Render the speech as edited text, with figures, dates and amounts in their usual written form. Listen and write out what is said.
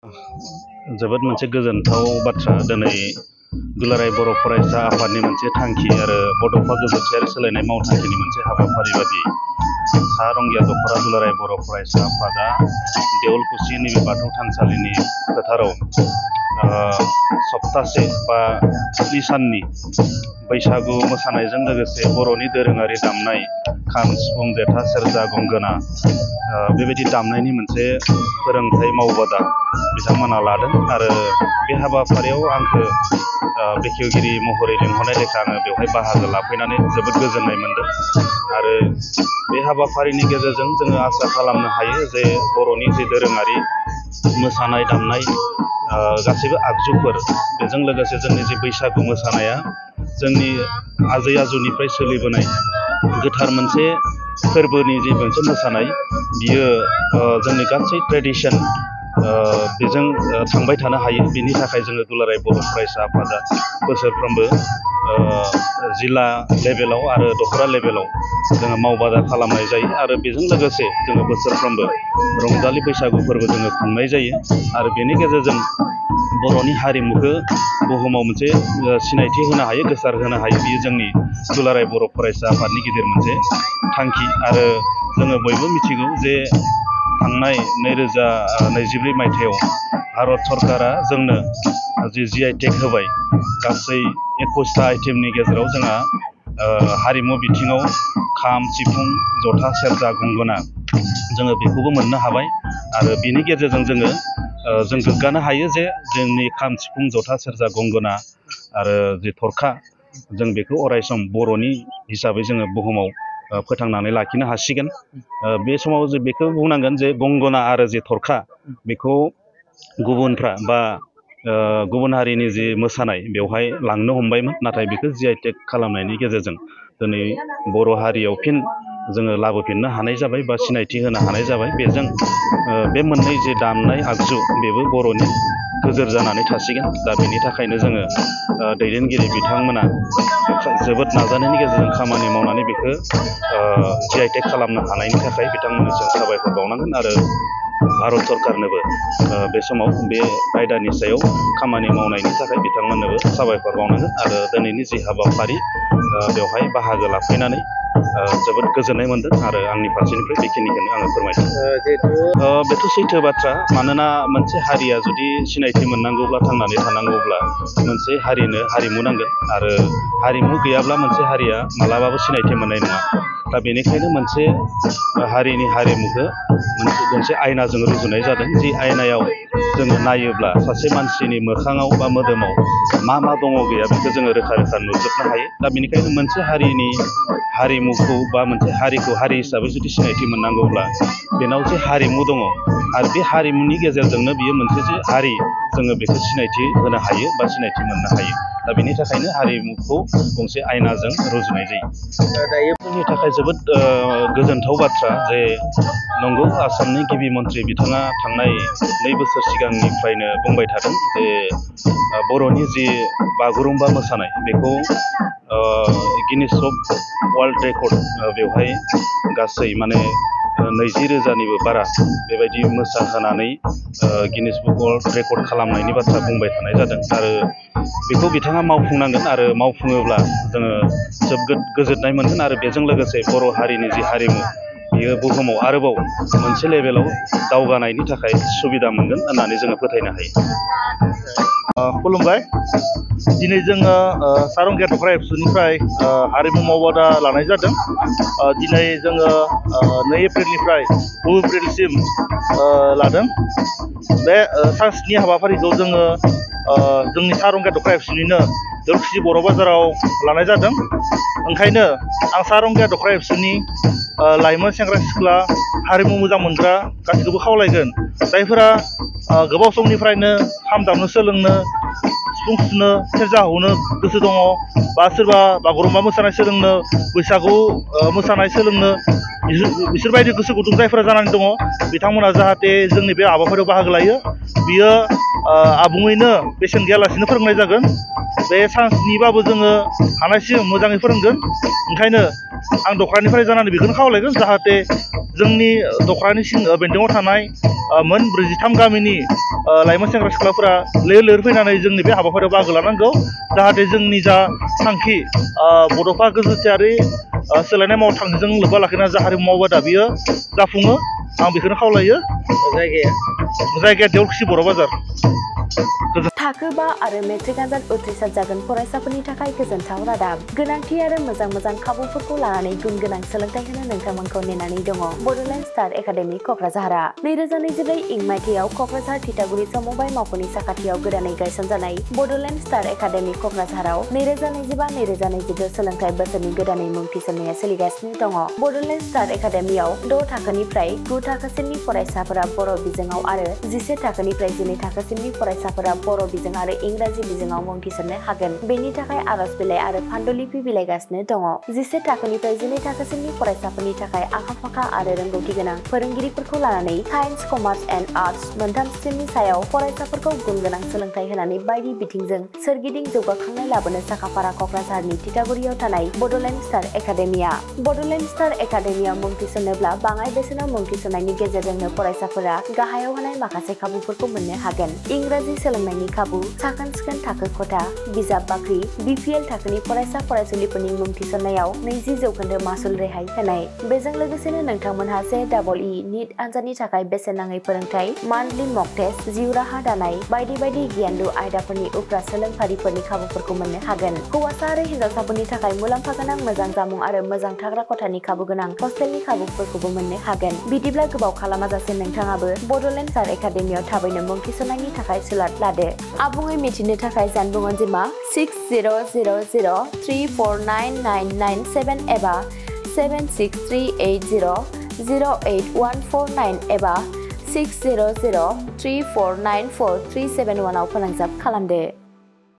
जोबोद मोनसे गोजोनथाव बाथ्रा दिनै दुलाराय बर' फरायसा आफादनि मोनसे थांखि आरो बड'फा गोजोनथियारि सोलायनाय मावथांखिनि मोनसे हाबाफारि बादि सा रंगिया दख'रा दुलाराय बर' फरायसा आफादा देवलकुसि नैबे बाथौ थानसालिनि फोथाराव सप्तासे बा 3 साननि बैसागु मोसानायजों लोगोसे बर'नि दोरोङारि दामनाय खाम सिफुं जेथा सेरजा गंगोना बेबायदि दामनायनि मोनसे फोरोंथाय मावबादा बिथांमोना लादों आरो बे हाबाफारियाव आंखौ बेखेवगिरि महरै लिंहरनाय लेखा आङो बेवहाय बाहागो लाफैनानै जोबोद गोजोननाय मोन्दों आरो बे हाबाफारिनि गेजेरजों जोङो आसा खालामनो हायो जे बर'नि जे दोरोङारि मोसानाय दामनाय गासैबो आगजुफोर बेजों लोगोसे जोंनि जे बैसागु मोसानाया जोंनि आजै आजौनिफ्राय सोलिबोनाय गोथार मोनसे फोरबोनि जे मोनसे मोसानाय बियो जोंनि गासै ट्रेडिसन बेजों थांबाय थानो हायो बेनि थाखाय जोङो दुलाराय बर' फरायसा आफादा बोसोरफ्रोमबो जिल्ला लेभेलाव आरो दख'रा लेभेलाव जोङो मावबादा खालामनाय जायो आरो बेजों लोगोसे जोङो बोसोरफ्रोमबो रंजालि बैसागु फोरबो जोङो खुंनाय जायो आरो बेनि गेजेरजों बर'नि हारिमुखौ बुहुमाव मोनसे सिनायथि होनो हायो गोसार होनो हायो बियो जोंनि दुलाराय बर' फरायसा आफादनि गिदिर मोनसे थांखि आरो जोङो बयबो मिथिगौ जे थांनाय 2024 मायथाइयाव भारत सरकारा जोंनो जि GI-टेग होबाय गासै 21टा आइटेमनि गेजेराव जोंहा हारिमु बिथिङाव खाम सिफुं जथा सेरजा गंगोना जोङो बेखौबो मोननो हाबाय आरो बिनि गेजेरजों जों गोग्गानो हायो जे जोंनि खाम सिफुं जथा सेरजा गंगोना आरो जे थरखा जों बेखौ अरायसम बर'नि हिसाबै जोङो बुहुमाव फोथांनानै लाखिनो हासिगोन बे समाव जों बेखौ बुंनांगोन जे गंगोना आरो जे थरखा बेखौ गुबुनफ्रा बा गुबुन हारिनि जि मोसानाय बेवहाय लांनो हमबायमोन नाथाय बेखौ GI-टेग खालामनायनि गेजेरजों दिनै बर' हारियाव फिन जोङो लाबोफिननो हानाय जाबाय बा सिनायथि होनो हानाय जाबाय बेजों बे मोननै जे दामनाय आगजु बेबो बर'नि गोजोर जानानै थासिगोन दा बेनि थाखायनो जोङो दैदेनगिरि बिथांमोना जोबोद नाजानायनि गेजेरजों खामानि मावनानै बेखौ GI-टेग खालामनो हानायनि थाखाय बिथांमोननिसिम साबायखर बावनांगोन आरो भारत सरकारनोबो बे समाव बे आयदानि सायाव खामानि मावनायनि थाखाय बिथांमोननोबो साबायखर बावनांगोन आरो दिनैनि जि हाबाफारि बेवहाय बाहागो लाफैनानै जोबोद गोजोननाय मोन्दों आरो आंनि फारसेनिफ्राय बेखिनिखौनो आङो फोरमायदों बेथ' सैथो बाथ्रा मानोना मोनसे हारिया जुदि सिनायथि मोननांगौब्ला थांनानै थानांगौब्ला मोनसे हारिनो हारिमु नांगोन आरो हारिमु गैयाब्ला मोनसे हारिया मालाबाबो सिनायथि मोननाय नङा दा बेनिखायनो मोनसे हारिनि हारिमुखौ मोनसे आयनाजों रुजुनाय जादों जि आयनायाव जोङो नायोब्ला सासे मानसिनि मोखाङाव बा मोदोमाव मा दङ गैया बेखौ जोङो रोखा रोखा नुजोबनो हायो दा बेनिखायनो मोनसे हारिनि हारिमुखौ बा मोनसे हारिखौ हारि हिसाबै जुदि सिनायथि मोननांगौब्ला बेनाव जे हारिमु दङ आरो बे हारिमुनि गेजेरजोंनो बियो मोनसे जे हारि जोङो बेखौ सिनायथि होनो हायो बा सिनायथि मोननो हायो दा बेनि थाखायनो हारिमुखौ गंसे आयनाजों रुजुनाय जायो दायो जोंनि थाखाय जोबोद गोजोनथाव बाथ्रा जे नंगौ आसामनि गिबि मन्थ्रि बिथाङा थांनाय 2 बोसोर सिगांनिफ्रायनो बुंबाय थादों जे बर'नि जि बागुरुम्बा मोसानाय बेखौ गिनिस बुक वर्ल्ड रेकर्ड बेवहाय गासै माने 20,000निबो बारा बेबायदि मोसाहोनानै गिनिस बुक वर्ल्ड रेकर्ड खालामनायनि बाथ्रा बुंबाय थानाय जादों आरो बेखौ बिथाङा मावफुंनांगोन आरो मावफुङोब्ला जोङो जोबोद गोजोननाय मोनगोन आरो बेजों लोगोसे बर' हारिनि जि हारिमु बियो बुहुमाव आरोबाव मोनसे लेभेलाव दावगानायनि थाखाय सुबिदा मोनगोन होननानै जोङो फोथायनो हायो खुलुमबाय दिनै जोङो सा रंगिया दख'रा एबसुनिफ्राय हारिमु मावबादा लानाय जादों दिनै जोङो 2 एप्रिलनिफ्राय 9 एप्रिलसिम लादों बे सानस्नि हाबाफारिखौ जोङो जोंनि सा रंगिया दख'रा एबसुनिनो देवलकुसि बर' बाजाराव लानाय जादों ओंखायनो आं सा रंगिया दख'रा एबसुनि लाइमोन सेंग्रा सिख्ला हारिमु मोजां मोनग्रा गासैखौबो खावलायगोन जायफोरा गोबाव समनिफ्रायनो खाम दामनो सोलोंनो सिफुं सुनो सेरजा हुनो गोसो दङ बा सोरबा बागुरुम्बा मोसानाय सोलोंनो बैसागु मोसानाय सोलोंनो बिसोरबायदि गोसो गुदुं जायफोरा जानानै दङ बिथांमोना जाहाथे जोंनि बे हाबाफारियाव बाहागो लायो बियो आबुङैनो बेसेन गैयालासिनो फोरोंनाय जागोन बे सानस्निबाबो जोङो हानायसिम मोजाङै फोरोंगोन ओंखायनो आं दख'रानिफ्राय जानानै बेखौनो खावलायगोन जाहाथे जोंनि दख'रानि बेन्दोङाव थानाय मोन 43 गामिनि लाइमोन सेंग्रा सिख्लाफोरा लैहोर फैनानै जोंनि बे हाबाफारियाव बाहागो लानांगौ जाहाथे जोंनि जा थांखि बड'फा गोजोनथायारि सोलायनाय मावथांखिजों लोब्बा लाखिना जा हारिमु मावबादा बियो जाफुङो आं बेखौनो खावलायो जायगाया देवलखुसि बर' बाजार थाखो 5 आरो मेट्रिक आनजाद उथ्रिसार जागोन फरायसाफोरनि थाखाय गोजोनथाव रादाब गोनांथि आरो मोजां खाबुफोरखौ लानानै गुन गोनां सोलोंथाइ होनो नोंथांमोनखौ नेनानै दङ बड'लेण्ड स्टार एकाडेमि क'क्राझारआ 2024 इं मायथाइयाव क'क्राझार थिथागुरि समबाय मावख'नि साखाथियाव गोदानै गायसनजानाय बड'लेण्ड स्टार एकाडेमि क'क्राझाराव 2025-2026 सोलोंथाइ बोसोरनि गोदानै मुं थिसननाया सोलिगासिनो दङ बड'लेण्ड स्टार एकाडेमियाव 6 थाखोनिफ्राय 9 थाखोसिमनि फरायसाफोरा बर' बिजोङाव आरो 11 थाखोनिफ्राय 12 थाखोसिमनि फरायसाफोरा बर' बिजों आरो इंराजि बिजोङाव मुं थिसननो हागोन बेनि थाखाय आर'ज बिलाइ आरो फान्डुलिपि बिलाइगासिनो दङ 11 थाखोनिफ्राय 12 थाखोसिमनि फरायसाफोरनि थाखाय आखा-फाखा आरो रोंगौथि गोनां फोरोंगिरिफोरखौ लानानै साइन्स कमार्स एन्ड आर्टस मोनथाम स्ट्रिमनि सायाव फरायसाफोरखौ गुन गोनां सोलोंथाइ होनानै बायदि बिथिंजों सोरगिदिं जौगाखांनाय लाबोनो साखाफारा क'क्राझारनि थिथागुरियाव थानाय Bodoland star academia Bodoland star एकाडेमियाव मुं थिसननोब्ला बाङाय बेसेनाव मुं थिसननायनि गेजेरजोंनो फरायसाफोरा गाहायाव होनाय माखासे खाबुफोरखौ मोननो हागोन इंराजि सोलोंनायनि खाबु साखोन-सिखोन थाखो खथा बिजाब बाख्रि BPL थाखोनि फरायसा फरायसुलिफोरनि मुं थिसननायाव 20% मासुल रेहाय होनाय बेजों लोगोसेनो नोंथांमोनहा JEE नीट आनजादनि थाखाय बेसेन नाङै फोरोंथाय मान्थलि मक टेस्ट जिउ राहा दानाय बायदि गियानलु आयदाफोरनि उफ्रा सोलोंफारिफोरनि खाबुफोरखौ मोननो हागोन हौवासा आरो हिनजावसाफोरनि थाखाय मुलाम्फा गोनां मोजां जामुं आरो मोजां थाग्रा खथानि खाबु गोनां हस्टेलनि खाबुफोरखौबो मोननो हागोन बिदिब्ला गोबाव खालामाजासे नोंथाङाबो बड'लेण्ड स्टार एकाडेमियाव थाबैनो मुं थिसननायनि थाखाय सुलाद लादो आबुङै मिथिनो थाखाय जानबुं अनजिमा 6000349997 एबा 7638008149 एबा 6003494371 आव फोनांजाब खालामदो।